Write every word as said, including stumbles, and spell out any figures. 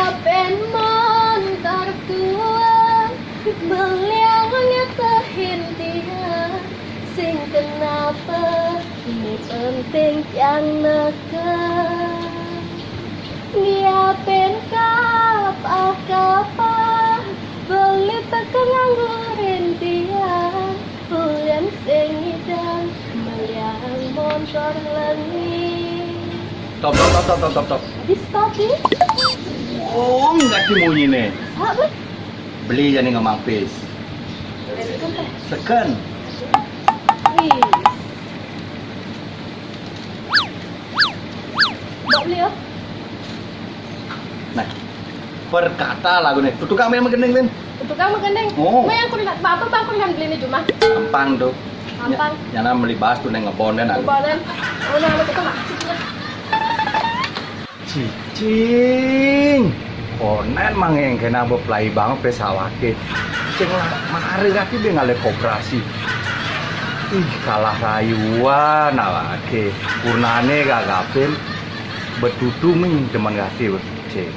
Pén montor tua, beliang ngetehin tiang. Sing kenapa, ini penting yang neken. Nyiapin kapah-kapah, beli teke nganggo rintian. Ulin sing ngidang, meliang montor lengi. Top, top, top, top, top, top, top. Habis tadi? Oh, enggak dimunyi nih. Sabe? Beli jani ngemampis. Seken teh. Seken. Wih. Mbok beli ya? Nah, perkata lagu nih. Tuh tukang main gending, Lin. Tukang mah gending. Oh. Mah yang kudu apa bang kudu beli di rumah? Gampang tuh. Gampang. Nyana beli bas tuh neng ngebon dan aku. Ngebon dan. Udah, udah, kita masuk lah. Cicing. Konen mangeng kena beplai banget pesawake. Ceng lah, mare kaki dia ngalih koperasi. Ih, kalah rayuan awake. Kurnane gagapin. Betutu ming teman kaki, cing.